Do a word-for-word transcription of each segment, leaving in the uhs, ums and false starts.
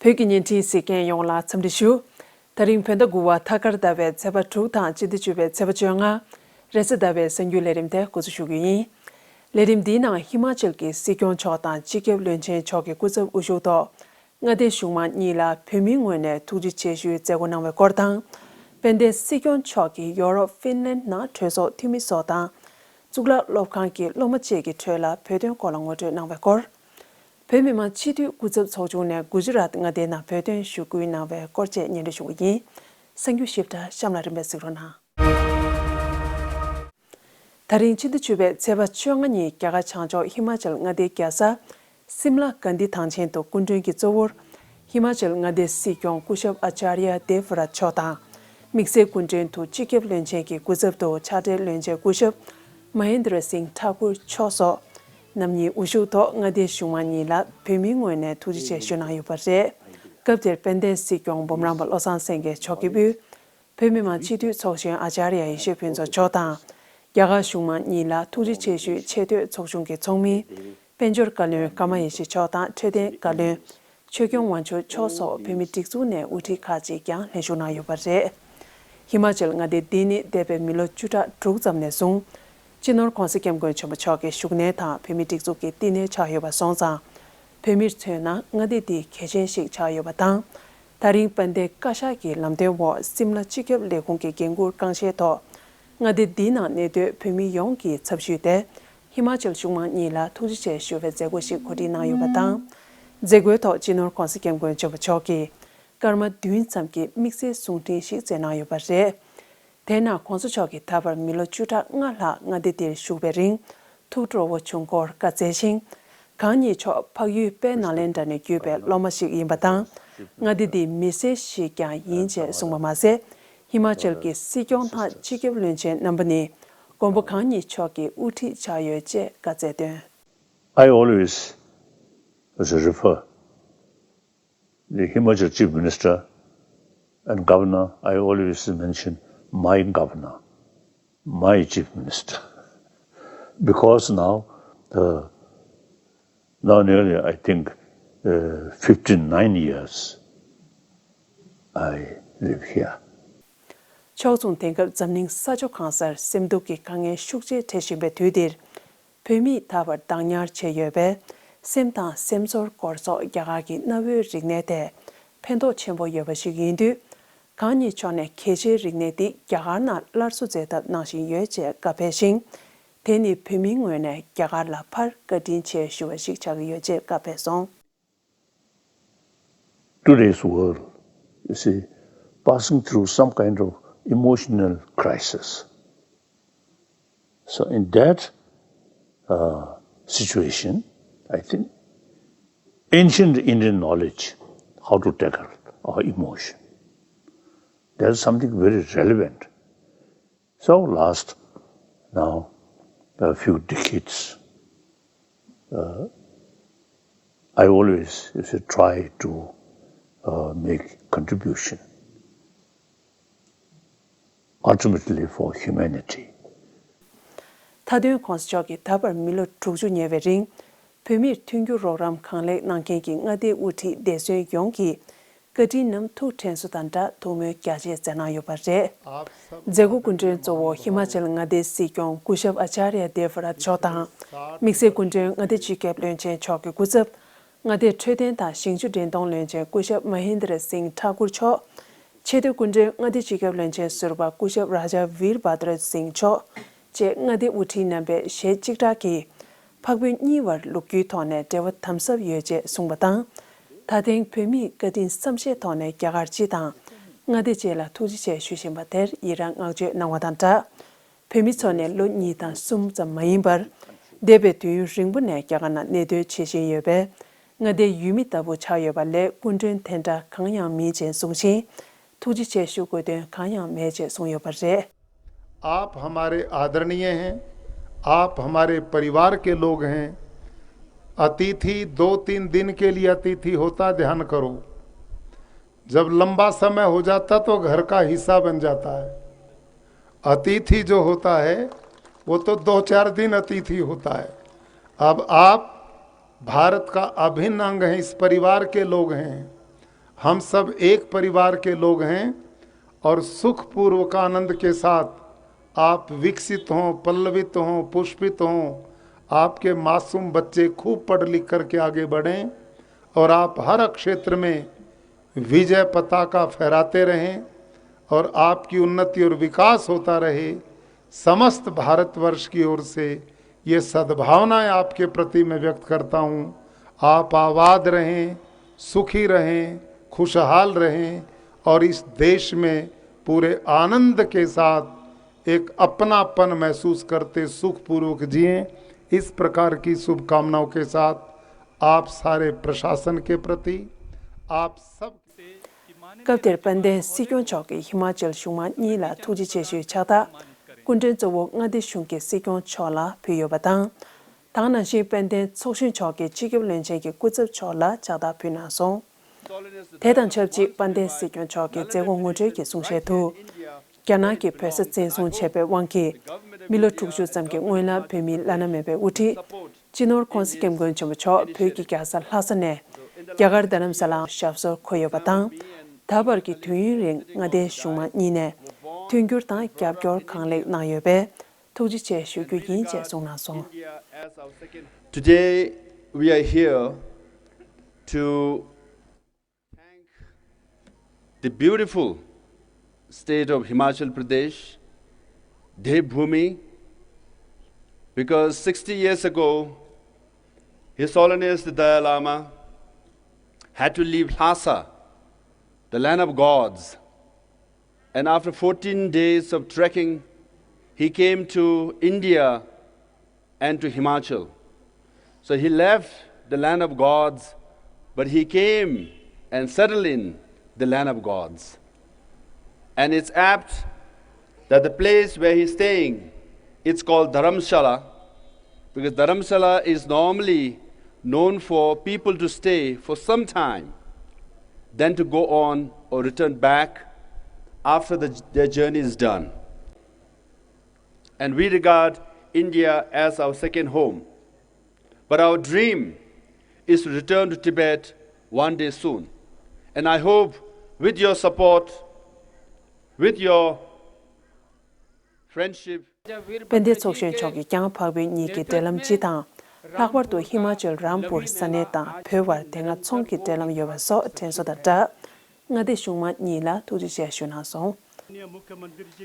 བོད་ཀྱི་བརྙན་འཕྲིན་གཟིགས་མཁན་ཡོངས་ལ་འཚམས་འདྲི་ཞུ། ད་རིང་བོད་ཟླ་དགུ་བ་ཐ་སྐར་ཟླ་བའི་ཚེས་པ་དྲུག་དང་སྤྱི་ཟླ་བཅུ་པའི་ཚེས་པ་བཅོ་ལྔ། རེས་གཟའ་ཟླ་བའི་གསར་འགྱུར་ལས་རིམ་དེ་འགོ་འཛུགས་ཞུ་རྒྱུ་ཡིན། ལས་རིམ་འདིའི་ནང་ཧི་མ་ཅལ་གྱི་སྲིད་སྐྱོང་མཆོག་དང་སྤྱི་ཁྱབ་བློན་ཆེན་མཆོག་གི་སྐུ་ཚབ་དབུ་བཞུགས་ཐོག་མངའ་སྡེའི་གཞུང་མང་གཉིས་ལ་བོད་མིའི་ངོས་ནས་ཐུགས་རྗེ་ཆེ་ཞུའི་མཛད་སྒོ་གནང་བའི་སྐོར་དང་། དཔལ་ལྡན་སྲིད་སྐྱོང་མཆོག་གིས་ཡོ་རོབ་ཧྥིན་ལན་ནང་གྲོས་ཚོགས་འཐུས་མི་སོགས་དང་། གཙུག་ལག་སློབ་ཁང་གི་སློབ་མ་བཅས་ཀྱི་ཁྲོད་ལ་བོད་དོན་སྐོར་ལ་ངོ་སྤྲོད་གནང་བའི་སྐོར། བོད་མི་མང་སྤྱི་འཐུས་སྐུ་ཚབ་ཚོགས་ཆུང་ནས་གུ་ཇ་རཱཏ་མངའ་སྡེའི་ནང་བོད་དོན་ཞུ་སྐུལ་གནང་བའི་སྐོར་བཅས་སྙན་སྒྲོན་ཞུ་གི་ཡིན། གསར་འགྱུར་ཞིབ་ཕྲ་གཤམ་ལ་རིམ་པས་གཟིགས་རོགས་གནང་། ད་རིང་ཕྱི་ཟླ་བཅུ་པའི་ཚེས་པ་བཅོ་ལྔ་ཉིན་རྒྱ་གར་བྱང་ཕྱོགས་ཧི་མ་ཅལ་མངའ་སྡེའི་རྒྱལ་ས་སིམ་ལ་གྷན་དྷི་ཐང་ཆེན་དུ་སྐུ་མགྲོན་གྱི་གཙོ་བོར་ཧི་མ་ཅལ་མངའ་སྡེའི་སྲིད་སྐྱོང་སྐུ་ཞབས་ཨ་ཅཱརྱ་དེབ་རཱཏ་མཆོག་དང་། དམིགས་བསལ་སྐུ་མགྲོན་དུ་སྤྱི་ཁྱབ་བློན་ཆེན་གྱི་སྐུ་ཚབ་ཏུ་ཕྱག་སྦྲེལ་བློན་ཆེན་སྐུ་ཞབས་མ་ཧེན་དྲ་སིང་ཐཱ་ཀུར་མཆོག་སོགས་རྣམ་གཉིས་དབུ་བཞུགས་ཐོག་མངའ་སྡེའི་གཞུང་མང་གཉིས་ལ་བོད་མིའི་ངོས་ནས་ཐུགས་རྗེ་ཆེ་ཞུ་གནང་ཡོད་པ་རེད། སྐབས་དེར་དཔལ་ལྡན་སྲིད་སྐྱོང་འབུམ་རམས་པ་བློ་བཟང་སེང་གེ་མཆོག་གིས་དབུས་བོད་མི་མང་སྤྱི་འཐུས་ཚོགས་གཞོན་ཨ་ཅཱརྱ་ཡེ་ཤེས་ཕུན་ཚོགས་མཆོག་དང་། རྒྱ་གར་གཞུང་མང་གཉིས་ལ་ཐུགས་རྗེ་ཆེ་ཞུའི་ཆེ་བསྟོད་ཚོགས་ཆུང་གི་ཚོགས་མི། དཔལ་འབྱོར་བཀའ་བློན་ཀརྨ་ཡེ་ཤེས་མཆོག་དང་འཕྲོད་བསྟེན་བཀའ་བློན་ཆོས་སྐྱོང་དབང་ཕྱུག་མཆོག་སོགས་བོད་མི་སྒྲིག་འཛུགས་ནས་དབུ་ཁྲིད་ཁག་ཅིག་ཀྱང་ལྷན་ཞུགས་གནང་ཡོད་པ་རེད། ཧི་མ་ཅལ་མངའ་སྡེ་འདི་ནི་འདས་པའི་མི་ལོ་བཅུ་ཕྲག་དྲུག་ཙམ་ནས་བཟུང་། སྤྱི་ནོར་༧གོང་ས་༧སྐྱབས་མགོན་ཆེན་པོ་མཆོག་གི་བཞུགས་གནས་དང་བོད་མིའི་སྒྲིག་འཛུགས་ཀྱི་བསྟི་གནས་ཆགས་ཡོད་པ་སོང་ཙང་། བོད་མིར་མཚོན་ན་མངའ་སྡེ་འདི་གལ་ཆེན་ཞིག་ཆགས་ཡོད་པ་དང་། ད་རིང་དཔལ་ལྡན་བཀའ་ཤག་གི་ལམ་སྟོན་འོག་སིམ་ལ་སྤྱི་ཁྱབ་ལས་ཁུངས་ཀྱི་འགན་འཁུར་རྐང་ཤེད་ཐོག་མངའ་སྡེ་འདིའི་ནང་གནས་སྡོད་བོད་མི་ཡོངས་ཀྱི་ཚབ་ཞུས་ཏེ། ཧི་མ་ཅལ་གཞུང་མང་གཉིས་ལ་ཐུགས་རྗེ་ཆེ་ཞུ་བའི་མཛད་སྒོ་ཞིག་གོ་སྒྲིག་གནང་ཡོད་པ་དང་། མཛད་སྒོའི་ཐོག་སྤྱི་ནོར་༧གོང་ས་༧སྐྱབས་མགོན་ཆེན་པོ་མཆོག་གིས་སྐར་མ་བདུན་ཙམ་གྱི་དམིགས་བསལ་གསུང་འཕྲིན་ཞིག་སྩལ་གནང་ཡོད་པ་རེད། དེས་ན་༧གོང་ས་མཆོག་གིས་ད་བར་མི་ལོ་བཅུ་ཕྲག་ལྔ་ལྷག་མངའ་སྡེ་འདིར་བཞུགས་པའི་རིང་ཐུགས་སྤྲོ་བོ་བྱུང་སྐོར་བཀའ་སྩལ་ཞིང་། གང་ཉིད་མཆོག་འཕགས་ཡུལ་དཔལ་ནཱ་ལེནྡྲ་ནས་བརྒྱུད་པའི་སློབ་མ་ཞིག་ཡིན་པ་དང་། མངའ་སྡེ་འདིའི་མི་སེར་ཞིག་ཀྱང་ཡིན་ཅེས་གསུངས་པ་མ་ཟད། ཧི་མ་ཅལ་གྱི་སྲིད་སྐྱོང་དང་སྤྱི་ཁྱབ་བློན་ཆེན་རྣམ་པ་ནི་མགོན་པོ་གང་ཉིད་མཆོག་གི་དབུ་ཁྲིད་ཆགས་ཡོད་ཅེས་བཀའ་སྩལ་དོན། I always refer the Himachal Chief Minister and Governor, I always mention my governor, my Chief Minister, because now, uh, now nearly, I think, uh, fifty-nine years I live here. ཕྱོགས་མཚུངས་དེང་སྐབས་འཛམ་གླིང་ས་ཕྱོགས་གང་སར་སེམས་སྡུག་གི་དཀའ་ངལ་ཤུགས་ཆེ་འཕྲད་བཞིན་པའི་དུས་འདིར། བོད་མིས་ད་བར་བདག་ཉར་བྱས་ཡོད་པའི་སེམས་དང་སེམས་ཚོར་སྐོར་སོགས་རྒྱ་གར་གྱི་གནའ་བོའི་རིག་གནས་དེ་ཕན་ཐོགས་ཆེན་པོ་ཡོད་པ་ཞིག་ཡིན་དུས། གང་ཉིད་མཆོག་ནས་གལ་ཆེའི་རིག་གནས་འདི་རྒྱ་གར་ནང་སླར་གསོ་མཛད་ཐབས་གནང་བཞིན་ཡོད་ཅེས་བཀའ་ཕེབས་ཤིང་། དེ་ནི་བོད་མིའི་ངོས་ནས་རྒྱ་གར་ལ་ཕར་བཀའ་དྲིན་ཆེ་ཞུ་བ་ཞིག་ཆགས་ཀྱི་ཡོད་ཅེས་བཀའ་ཕེབས་སོང་། Today's world, you see, passing through some kind of emotional crisis. So, in that uh, situation, I think ancient Indian knowledge, how to tackle our emotion, that is something very relevant. So last now a few decades, uh, I always try to uh, make contribution ultimately for humanity. མཐའ་དོན་༧གོང་ས་མཆོག་གིས་ད་བར་མི་ལོ་དྲུག་ཅུ་ཉེ་བའི་རིང་བོད་མིར་མཐུན་འགྱུར་རོགས་རམ་གང་ལེགས་གནང་མཁན་གྱི་མངའ་སྡེའི་དབུ་ཁྲིད་འདས་གསོན་ཡོངས་ཀྱིས། བཀའ་དྲིན་ནམ་ཐུགས་དྲན་གསོ་དང་སྦྲགས་ཐུགས་སྨོན་རྒྱ་ཆེ་མཛད་གནང་ཡོད་པ་རེད། མཛད་སྒོ་སྐུ་མགྲོན་གཙོ་བོ་ཧི་མ་ཅལ་མངའ་སྡེའི་སྲིད་སྐྱོང་སྐུ་ཞབས་ཨ་ཅཱརྱ་དེ་ཝ་རཱཏ་མཆོག་དང་། དམིགས་བསལ་སྐུ་མགྲོན་མངའ་སྡེ་སྤྱི་ཁྱབ་བློན་ཆེན་མཆོག་གི་སྐུ་ཚབ། མངའ་སྡེའི་འཕྲོད་བསྟེན་དང་ཞིང་ཆུ་འདྲེན་གཏོང་བློན་ཆེན་སྐུ་ཞབས་མ་ཧིན་དྲ་སིང་ཐཱ་ཀུར་མཆོག་ཆེས་མཐོའི་སྐུ་མགྲོན་མངའ་སྡེའི་སྤྱི་ཁྱབ་བློན་ཆེན་ཟུར་པ་སྐུ་ཞབས་རཱ་ཇཱ་ཝིར་བྷ་དྲ་སིང་མཆོག་བཅས་མངའ་སྡེའི་དབུ་ཁྲིད་རྣམ་པས་གཞས་གཅིག་གྲགས་ཀྱིས། འཕགས་བོད་གཉིས་བར་ལོ་རྒྱུས་ཐོག་ནས་འབྲེལ་བ་དམ་ཟབ་ཡོད་ཅེས་གསུངས་པ་དང་། ད་ཐེངས་བོད་མིས་བཀའ་དྲིན་བསམ་ཤེས་ཐོག་ནས་རྒྱ་གར་སྤྱི་དང་མངའ་སྡེ་བཅས་ལ་ཐུགས་རྗེ་ཆེ་ཞུ་བཞིན་པ་དེར་ཡི་རངས་བསྔགས་བརྗོད་གནང་བ་དང་སྦྲགས། བོད་མི་ཚོ་ནས་ལོ་གཉིས་དང་གསུམ་ཙམ་མ་ཡིན་པར། འདས་པའི་དུས་ཡུན་རིང་པོ་ནས་རྒྱ་གར་ནང་གནས་སྡོད་བྱེད་བཞིན་ཡོད་པའི་མངའ་སྡེའི་ཡུལ་མི་ལྟ་བུ་ཆགས་ཡོད་པ་ལས་སྐུ་མགྲོན་དེ་འདྲ་གང་ཡང་མིན་ཅེས་གསུངས་ཤིང་། ཐུགས་རྗེ་ཆེ་ཞུ་དགོས་དོན་གང་ཡང་མེད་ཅེས་གསུངས་ཡོད་པ་རེད། आप हमारे आदरणीय हैं, आप हमारे परिवार के लोग हैं। अतिथि दो तीन दिन के लिए अतिथि होता, ध्यान करो। जब लंबा समय हो जाता तो घर का हिस्सा बन जाता है। अतिथि जो होता है वो तो दो चार दिन अतिथि होता है। अब आप भारत का अभिन्न अंग हैं, इस परिवार के लोग हैं। हम सब एक परिवार के लोग हैं और सुखपूर्वक आनंद के साथ आप विकसित हों, पल्लवित हों, पुष्पित हों, आपके मासूम बच्चे खूब पढ़ लिख करके आगे बढ़ें और आप हर क्षेत्र में विजय पताका फहराते रहें और आपकी उन्नति और विकास होता रहे। समस्त भारतवर्ष की ओर से ये सद्भावनाएं आपके प्रति मैं व्यक्त करता हूं। आप आबाद रहें, सुखी रहें, खुशहाल रहें और इस देश में पूरे आनंद के साथ एक अपनापन महसूस करते सुखपूर्वक जिएं। इस प्रकार की शुभकामनाओं के साथ आप सारे प्रशासन के प्रति, आप सब སྐབས་དེར་དཔལ་ལྡན་སྲིད་སྐྱོང་མཆོག་གིས་ཧི་མ་ཅལ་གཞུང་མང་གཉིས་ལ་ཐུགས་རྗེ་ཆེ་ཞུའི་ཕྱག་རྟགས་སྐུ་མགྲོན་གཙོ་བོ་མངའ་སྡེ་གཞུང་གི་སྲིད་སྐྱོང་མཆོག་ལ་ཕུལ་ཡོད་པ་དང་། ད་ག་ནང་བཞིན་དཔལ་ལྡན་ཚོགས་གཞོན་མཆོག་གིས་སྤྱི་ཁྱབ་བློན་ཆེན་གྱི་སྐུ་ཚབ་མཆོག་ལ་ཕྱག་རྟགས་ཕུལ་གནང་སོང་། དེ་དང་ཆབས་ཅིག་དཔལ་ལྡན་སྲིད་སྐྱོང་མཆོག་གིས་མཛད་སྒོ་ངོ་སྤྲོད་ཀྱི་གསུང་བཤད་དུ། རྒྱ་ནག་གིས་བོད་ས་བཙན་བཟུང་བྱས་པའི་དབང་གིས། མི་ལོ་དྲུག་ཅུ་ཙམ་གྱི་སྔོན་ལ་བོད་མིའི་བླ་ན་མེད་པའི་དབུ་ཁྲིད། སྤྱི་ནོར་ྋགོང་ས་ྋསྐྱབས་མགོན་ཆེན་པོ་མཆོག་བོད་ཀྱི་རྒྱལ་ས་ལྷ་ས་ནས། རྒྱ་གར་རྡ་རམ་ས་ལའང་ཞབས་སོར་འཁོད་ཡོད་པ་དང་། ད་བར་གྱི་དུས་ཡུན་རིང་མངའ་སྡེ་གཞུང་མང་གཉིས་ནས། མཐུན་འགྱུར་དང་རྒྱབ་སྐྱོར་གང་ལེགས་གནང་ཡོད་པས། ཐུགས་རྗེ་ཆེ་ཞུ་རྒྱུ་ཡིན་ཅེས་གསུངས་གནང་སོང་། Today, we are here to thank the beautiful state of Himachal Pradesh, Devbhoomi, because sixty years ago, His Holiness the Dalai Lama had to leave Lhasa, the land of gods, and after fourteen days of trekking, he came to India and to Himachal. So he left the land of gods, but he came and settled in the land of gods. And it's apt that the place where he's staying, it's called Dharamshala, because Dharamshala is normally known for people to stay for some time, then to go on or return back after the, their journey is done. And we regard India as our second home. But our dream is to return to Tibet one day soon. And I hope with your support, with your friendship, དཔལ་ལྡན་ཚོགས་གཞོན་མཆོག་གིས་ཀྱང་འཕགས་བོད་གཉིས་ཀྱི་འབྲེལ་ལམ་སྤྱི་དང་། ལྷག་པར་དུ་ཧི་མ་ཅལ་རམ་པུར་ས་གནས་དང་བོད་བར་དེ་སྔ་ཚོང་གི་འབྲེལ་ལམ་ཡོད་པ་སོགས་དྲན་གསོ་དང་སྦྲགས། མངའ་སྡེ་གཞུང་མང་གཉིས་ལ་ཐུགས་རྗེ་ཆེ་ཞུ་གནང་སོང་། ད་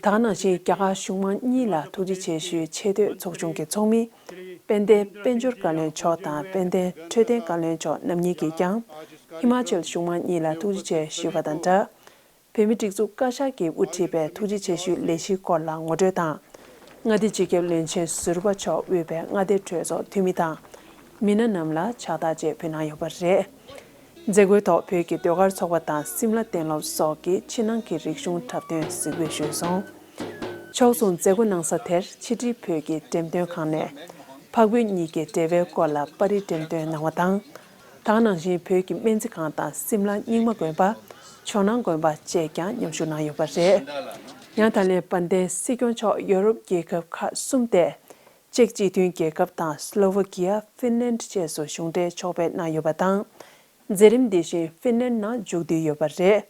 ག་ནང་བཞིན་རྒྱ་གར་གཞུང་མང་གཉིས་ལ་ཐུགས་རྗེ་ཆེ་ཞུའི་ཆེས་མཐོའི་ཚོགས་ཆུང་གི་ཚོགས་མི། དཔལ་ལྡན་དཔལ་འབྱོར་བཀའ་བློན་མཆོག་དང་དཔལ་ལྡན་འཕྲོད་བསྟེན་བཀའ་བློན་མཆོག་རྣམ་གཉིས་ཀྱིས་ཀྱང་། ཧི་མ་ཅལ་གཞུང་མང་གཉིས་ལ་ཐུགས་རྗེ་ཆེ་ཞུས་པ་དང་སྦྲགས། བོད་མིའི་སྒྲིག་འཛུགས་བཀའ་ཤག་གིས་དབུ་ཁྲིད་པའི་ཐུགས་རྗེ་ཆེ་ཞུའི་ལས་གཞིའི་སྐོར་ལ་ངོ་སྤྲོད་དང་། མངའ་སྡེའི་སྤྱི་ཁྱབ་བློན་ཆེན་ཟུར་པ་མཆོག་དབུས་པའི་མངའ་སྡེའི་གྲོས་ཚོགས་འཐུས་མི་དང་། མི་སྣ་རྣམས་ལ་ཕྱག་རྟགས་བཅས་ཕུལ་གནང་ཡོད་པ་རེད། མཛད་སྒོའི་ཐོག་བོད་ཀྱི་ཟློས་གར་ཚོགས་པ་དང་སིམ་ལ་གཏན་སློབ་སོགས་ཀྱིས་ཕྱི་ནང་གི་རིག་གཞུང་འཁྲབ་སྟོན་གཟིགས་འབུལ་ཞུས་སོང་། ཕྱོགས་མཚུངས་མཛད་སྒོ་གནང་ས་དེར་ཕྱི་དྲིལ་བོད་ཀྱི་འགྲེམས་སྟོན་ཁང་ནས། འཕགས་བོད་གཉིས་ཀྱི་འབྲེལ་བའི་སྐོར་ལ་པར་རིས་འགྲེམས་སྟོན་གནང་བ་དང་། ད་ག་ནང་བཞིན་བོད་ཀྱི་སྨན་རྩིས་ཁང་དང་སིམ་ལ་རྙིང་མ་དགོན་པ། ཇོ་ནང་དགོན་པ་བཅས་ཀྱང་མཉམ་ཞུགས་གནང་ཡོད་པ་རེད། ཡང་ད་ལན་དཔལ་ལྡན་སྲིད་སྐྱོང་མཆོག་ཡོ་རོབ་རྒྱལ་ཁབ་ཁག་གསུམ་སྟེ། ཅེཀ་སྤྱི་མཐུན་རྒྱལ་ཁབ་དང་སློ་ཝ་ཀི་ཡ། ཧྥིན་ལན་བཅས་སུ་གཞུང་འབྲེལ་ཕྱོགས་ཕེབས་གནང་ཡོད་པ་དང་། མཛད་རིམ་འདི་བཞིན་ཧྥིན་ལན་ནང་མཇུག་བསྡུས་ཡོད་པ་རེད།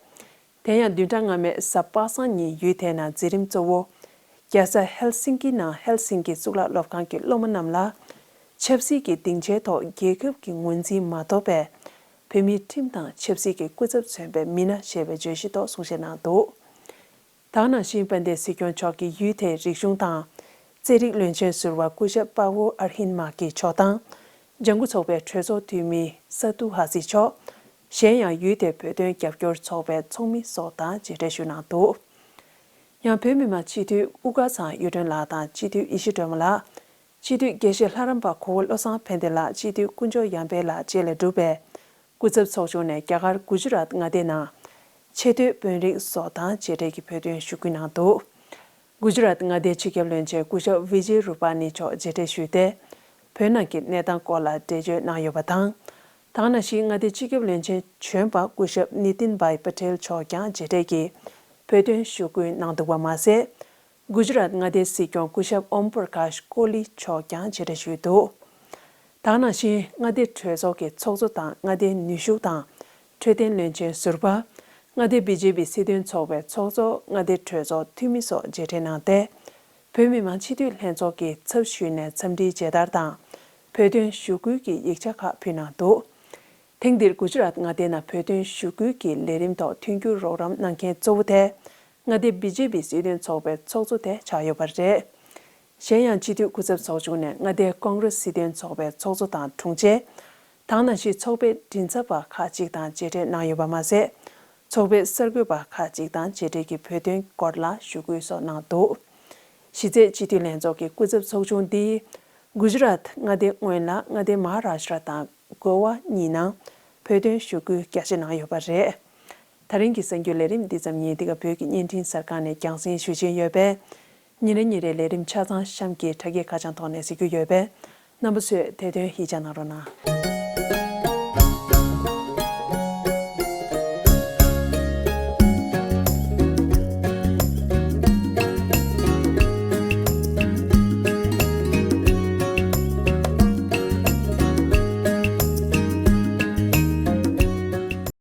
དེ་ཡང་བདུན་ཕྲག་སྔ་མའི་གཟའ་པ་སངས་ཉིན་ཡུལ་དེའི་ནང་མཛད་རིམ་གཙོ་བོ། རྒྱལ་ས་ཧེལ་སིང་ཀི་ནང་ཧེལ་སིང་ཀི་གཙུག་ལག་སློབ་ཁང་གི་སློབ་མ་རྣམས་ལ། ཆབ་སྲིད་ཀྱི་སྡིངས་ཆའི་ཐོག་རྒྱལ་ཁབ་ཀྱི་ངོས་འཛིན་མ་ཐོབ་པའི། བོད་མིའི་ཁྲིམས་དང་ཆབ་སྲིད་ཀྱི་སྐུ་ཚབ་མཚོན་པའི་མི་སྣ་ཞེས་པའི་བརྗོད་གཞི་ཐོག་གསུང་བཤད་གནང་འདུག་ད་ག་ནང་བཞིན་དཔལ་ལྡན་སྲིད་སྐྱོང་མཆོག་གིས་ཡུལ་དེའི་རིག་གཞུང་དང་། རྩེད་རིགས་བློན་ཆེན་ཟུར་པ་སྐུ་ཞབས་པ་ཝུ་ཨར་ཧིན་མ་ཀི་མཆོག་དང་། ལྗང་ཁུ་ཚོགས་པའི་གྲོས་ཚོགས་འཐུས་མི་ས་ཏུ་ཧ་སི་མཆོག་གཞན་ཡང་ཡུལ་དེའི་བོད་དོན་རྒྱབ་སྐྱོར་ཚོགས་པའི་ཚོགས་མི་སོགས་དང་མཇལ་འཕྲད་ཞུས་གནང་འདུག་ཡང་བོད་མི་མང་སྤྱི་འཐུས་དབུ་དཀར་ཚང་གཡུ་སྒྲོན་ལགས་དང་སྤྱི་འཐུས་ཡེ་ཤེས་སྒྲོལ་མ་ལགས། སྤྱི་འཐུས་དགེ་བཤེས་ལྷ་རམས་པ་གོ་བོ་བློ་བཟང་ཕན་བདེ་ལགས། སྤྱི་འཐུས་དཀོན་མཆོག་ཡར་འཕེལ་ལགས་བཅས་ལས་གྲུབ་པའི་སྐུ་ཚབ་ཚོགས་ཆུང་ནས་རྒྱ་གར་གུ་ཇི་རཱཏ་མངའ་སྡེའི་ནང་ཆེས་མཐོའི་དཔོན་རིགས་སོགས་དང་མཇལ་འཕྲད་ཀྱིས་བོད་དོན་ཞུ་སྐུལ་གནང་འདུག་གུ་ཇི་རཱཏ་མངའ་སྡེའི་སྤྱི་ཁྱབ་བློན་ཆེན་སྐུ་ཞབས་ཝི་ཇེ་རུ་པ་ནི་མཆོག་མཇལ་འཕྲད་ཞུས་ཏེ། བོད་ནང་གི་གནས་སྟངས་སྐོར་ལ་འགྲེལ་བརྗོད་གནང་ཡོད་པ་དང་། ད་ག་ནང་བཞིན་མངའ་སྡེའི་སྤྱི་ཁྱབ་བློན་ཆེན་གཞོན་པ་སྐུ་ཞབས་ནི་ཏིན་བྷའི་པ་ཏེལ་མཆོག་ཀྱང་མཇལ་འཕྲད་ཀྱིས་བོད་དོན་ཞུ་སྐུལ་གནང་འདུག་པ་མ་ཟད། གུ་ཇི་རཱཏ་མངའ་སྡེའི་སྲིད་སྐྱོང་སྐུ་ཞབས་ཨོམ་པུར་ཀཱཤ་ཀོ་ལི་མཆོག་ཀྱང་མཇལ་འཕྲད་ཞུས་འདུག་ད་ག་ནང་བཞིན་མངའ་སྡེའི་གྲོས་ཚོགས་ཀྱི་ཚོགས་གཙོ་དང་མངའ་སྡེའི་ནུས་ཤུགས་དང་ འཕྲོད་བསྟེན་བློན་ཆེན་ཟུར་པ། མངའ་སྡེ་བི་ཇེ་པི་སྲིད་དོན་ཚོགས་པའི་ཚོགས་གཙོ། མངའ་སྡེ་གྲོས་ཚོགས་འཐུས་མི་སོགས་མཇལ་འཕྲད་གནང་སྟེ། བོད་མི་མང་སྤྱི་འཐུས་ལྷན་ཚོགས་ཀྱི་ཚབ་ཞུས་ནས་འཚམས་འདྲིའི་མཇལ་དར་དང་། བོད་དོན་ཞུ་སྐུལ་གྱི་ཡིག་ཆ་ཁག་ཕུལ་གནང་འདུག་ཐེངས་འདིར་གུ་ཇི་རཱཏ་མངའ་སྡེ་ནང་བོད་དོན་ཞུ་སྐུལ་གྱི་ལས་རིམ་ཐོག་མཐུན་འགྱུར་རོགས་རམ་གནང་མཁན་གཙོ་བོ་དེ། མངའ་སྡེ་བི་ཇེ་པི་སྲིད་དོན་ཚོགས་པའི་ཚོགས་གཙོ་དེ་ཆགས་ཡོད་པ་རེད། གཞན་ཡང་སྤྱི་འཐུས་སྐུ་ཚབ་ཚོགས་ཆུང་ནས་མངའ་སྡེའི་ཀོང་རེ་སི་སྲིད་དོན་ཚོགས་པའི་ཚོགས་གཙོ་དང་དྲུང་ཆེ། དེ་ནང་བཞིན་ཚོགས་པའི་མགྲིན་ཚབ་པ་ཁག་ཅིག་དང་མཇལ་འཕྲད་གནང་ཡོད་པ་མ་ཟད། ཚོགས་པའི་གསར་འགོད་པ་ཁག་ཅིག་དང་མཇལ་འཕྲད་ཀྱིས་བོད་དོན་སྐོར་ལ་ཞུ་སྐུལ་སོགས་གནང་འདུག་གཞི་རྩའི་སྤྱི་འཐུས་ལྷན་ཚོགས་ཀྱི་སྐུ་ཚབ་ཚོགས་ཆུང་འདིས། གུ་ཇི་རཱཏ་མངའ་སྡེ་སྔོན་ལ་མངའ་སྡེ་མ་ཧཱ་རཱ་ཤི་ཏྲ་དང་གོ་ཝ་གཉིས་ནང་བོད་དོན་ཞུ་སྐུལ་རྒྱ་ཆེ་གནང་ཡོད་པ་རེད། ད་རིང་གི་གསར་འགྱུར་ལས་རིམ་འདི་ཙམ་ཡིན། འདི་ག་བོད་ཀྱི་བརྙན་འཕྲིན་གསར་ཁང་ནས་རྒྱང་སྲིང་ཞུ་བཞིན་ཡོད་པས། ཉིན་རེ་ཉིན་རེའི་ལས་རིམ་ཆ་ཚང་གཤམ་གྱི་དྲ་རྒྱའི་ཁ་བྱང་ཐོག་ནས་གཟིགས་རྒྱུ་ཡོད་པས། རྣམ་པ་ཚོས་དེ་དོན་ཡིད་ཆེས་གནང་རོགས་གནང་།